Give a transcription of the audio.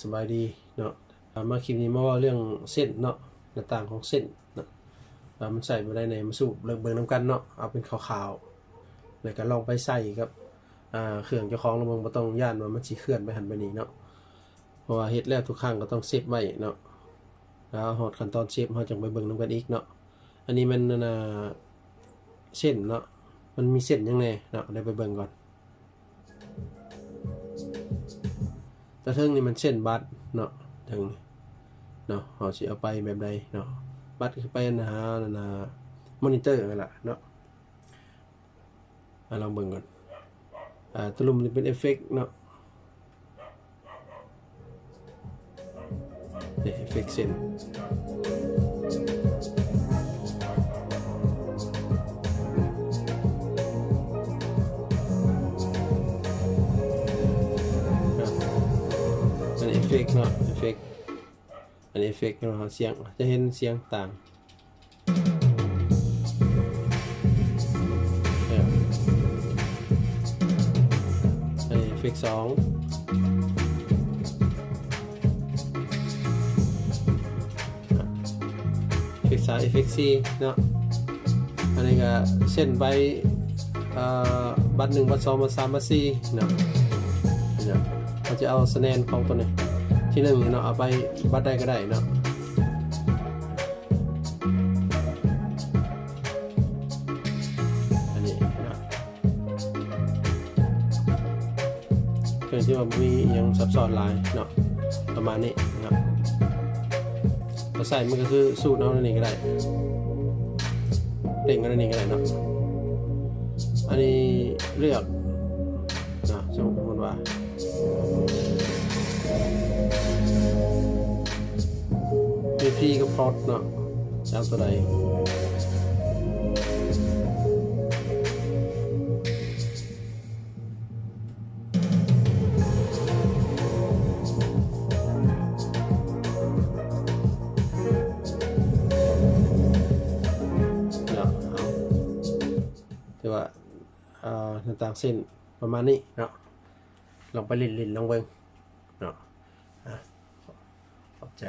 ສະບາຍດີເນາະ ເອົາ ມາຄລິບນີ້ມາເວົ້າເລື່ອງເສັ້ນເນາະ ໜ້າຕ່າງຂອງເສັ້ນເນາະ ວ່າມັນໃຊ້ແບບໃດແດ່ ມາສະຫຼຸບເບິ່ງນຳກັນເນາະ ເອົາເປັນຄ່າວໆ ແລ້ວກະລອງໄປໃສ່ກັບ ອ່າ ເຄື່ອງເຈົ້າຂອງລອງເບິ່ງ ບໍ່ຕ້ອງຢ້ານວ່າມັນຊິເຄື່ອນໄປຫັ້ນໄປນີ້ເນາະ ເພາະວ່າເຮັດແລ້ວທຸກຄັ້ງກໍຕ້ອງເຊບໄວ້ເນາະ ແລ້ວຮອດຂັ້ນຕອນເຊບ ເຮົາຈັ່ງໄປເບິ່ງນຳກັນອີກເນາະ. ອັນນີ້ແມ່ນ ອັນນ່າ ເສັ້ນເນາະ ມັນມີເສັ້ນຫຍັງແດ່ເນາະ ດຽວໄປເບິ່ງກ່ອນ. ຕາເທິງນີ້ແມ່ນເສັ້ນບັດເນາະ ເທິງນີ້ເນາະ ເຮົາຊິເອົາໄປແບບໃດເນາະ ບັດກໍໄປອັນຫາ ອັນນ່າ ມອນິເຕີຫັ້ນລະເນາະ. ອ່າ ລອງເບິ່ງກ່ອນ ອ່າ ຕົວລຸ່ມນີ້ເປັນເອຟເຟັກເນາະ ນີ້ ເອຟເຟັກເສັ້ນ ອັນນີ້ເອຟເຟັກເນາະ ເອຟເຟັກ ອັນນີ້ເອຟເຟັກເນາະ ສຽງ ຈະເຫັນສຽງຕ່າງ ອັນນີ້ເອຟເຟັກສອງ ເອຟເຟັກສາມ ເອຟເຟັກສີ່ເນາະ ອັນນີ້ກໍເສັ້ນໄປ ເອີ ບັດໜຶ່ງ ບັດສອງ ບັດສາມ ບັດສີ່ເນາະ ເນາະ ເຮົາຈະເອົາສະແນນຂອງຕົວນີ້ ທີໜຶ່ງເນາະ ເອົາໄປບັດໃດກໍໄດ້ເນາະ. ອັນນີ້ເນາະ ເຊິ່ງທີ່ວ່າບໍ່ມີອີ່ຫຍັງຊັບຊ້ອນຫຼາຍເນາະ ປະມານນີ້ເນາະ ກໍໃສ່ມັນກໍຄືສູດເອົາອັນນີ້ກໍໄດ້ ເລັ່ງເອົາອັນນີ້ກໍໄດ້ເນາະ ອັນນີ້ເລືອກ ນະ ສົມມຸດວ່າ ມີພີກັບພອດເນາະ ຈະເອົາຕົວໃດ ເນາະ ເອົາ ຖືວ່າ ເອີ ໜ້າຕ່າງເສັ້ນປະມານນີ້ເນາະ ລອງໄປຫຼິ້ນໆ ລອງເບິ່ງເນາະ ອາ ຂອບໃຈ.